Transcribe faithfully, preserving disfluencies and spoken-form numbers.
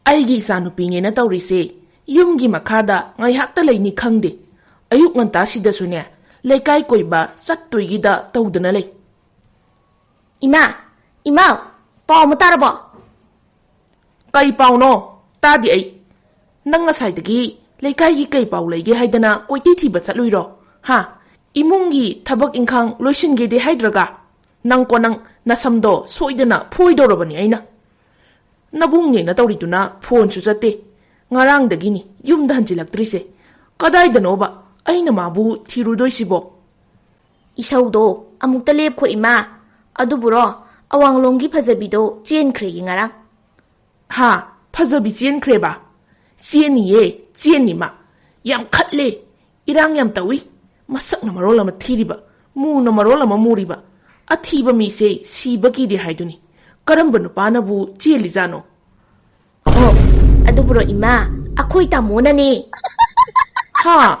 ꯑꯩꯒꯤ ꯏꯆꯥꯅꯨꯄꯤꯅꯦꯅ ꯇꯧꯔꯤꯁꯦ, ꯌꯨꯝꯒꯤ ꯃꯈꯥꯗ ꯉꯥꯏꯍꯥꯛꯇ ꯂꯩꯅꯤ ꯈꯪꯗꯦ꯫ ꯑꯌꯨꯛ ꯉꯟꯇꯥꯁꯤꯗꯁꯨꯅꯦ, ꯂꯩꯀꯥꯏ ꯀꯣꯏꯕ ꯆꯠꯇꯣꯏꯒꯤꯗ ꯇꯧꯗꯅ ꯂꯩ꯫ ꯏꯃꯥ, ꯏꯃꯥ, ꯄꯥꯎ ꯑꯃ ꯇꯥꯔꯕꯣ? ꯀꯩ ꯄꯥꯎꯅꯣ? ꯇꯥꯗꯦ ꯑꯩ꯫ ꯅꯪ ꯉꯁꯥꯏꯗꯒꯤ ꯂꯩꯀꯥꯏꯒꯤ ꯀꯩ ꯄꯥꯎ ꯂꯩꯒꯦ ꯍꯥꯏꯗꯅ ꯀꯣꯏꯊꯤ ꯊꯤꯕ ꯆꯠꯂꯨꯏꯔꯣ? ꯍꯥ? ꯏꯃꯨꯡꯒꯤ ꯊꯕꯛ ꯏꯪꯈꯥꯡ ꯂꯣꯏꯁꯤꯟꯒꯦꯗꯤ ꯍꯥꯏꯗ꯭ꯔꯒ? ꯅꯪꯀꯣ ꯅꯪ, ꯅꯁꯝꯗꯣ ꯁꯣꯏꯗꯅ ꯐꯣꯏꯗꯧꯔꯕꯅꯤ ꯑꯩꯅ꯫ ꯅꯕꯨꯡꯅꯦꯅ ꯇꯧꯔꯤꯗꯨꯅ ꯐꯣꯟꯁꯨ ꯆꯠꯇꯦ꯫ ꯉꯔꯥꯡꯗꯒꯤꯅꯤ ꯌꯨꯝꯗ ꯍꯟꯖꯤꯜꯂꯛꯇ꯭ꯔꯤꯁꯦ꯫ ꯀꯗꯥꯏꯗꯅꯣꯕ ꯑꯩꯅ ꯃꯥꯕꯨ ꯊꯤꯔꯨꯗꯣꯏꯁꯤꯕꯣ? ꯏꯁꯧꯗꯣ ꯑꯃꯨꯛꯇ ꯂꯦꯞꯈꯣ ꯏꯃꯥ꯫ ꯑꯗꯨꯕꯨꯔꯣ, ꯑꯋꯥꯡꯂꯣꯝꯒꯤ ꯐꯖꯕꯤꯗꯣ ꯆꯦꯟꯈ꯭ꯔꯦꯌꯦ ꯉꯔꯥꯡ꯫ ꯍꯥ? ꯐꯖꯕꯤ ꯆꯦꯟꯈ꯭ꯔꯦꯕ? ꯆꯦꯟꯅꯤꯌꯦ, ꯆꯦꯟꯅꯤ ꯃꯥ꯫ ꯌꯥꯝ ꯈꯠꯂꯦ꯫ ꯏꯔꯥꯡ ꯌꯥꯝ ꯇꯧꯏ꯫ ꯃꯁꯛꯅ ꯃꯔꯣꯜ ꯑꯃ ꯊꯤꯔꯤꯕ, ꯃꯨꯅ ꯃꯔꯣꯜ ꯑꯃ ꯃꯨꯔꯤꯕ꯫ ꯑꯊꯤꯕ ꯃꯤꯁꯦ ꯁꯤꯕ ꯀꯤꯗꯦ ꯍꯥꯏꯗꯨꯅꯤ꯫ ꯀꯔꯝꯕ ꯅꯨꯄꯥꯅꯕꯨ ꯆꯦꯜꯂꯤꯖꯥꯠꯅꯣ? ꯑꯣ, ꯑꯗꯨꯕꯨꯔꯣ ꯏꯃꯥ, ꯑꯩꯈꯣꯏ ꯇꯥꯃꯣꯅꯅꯦ꯫ ꯍꯥ?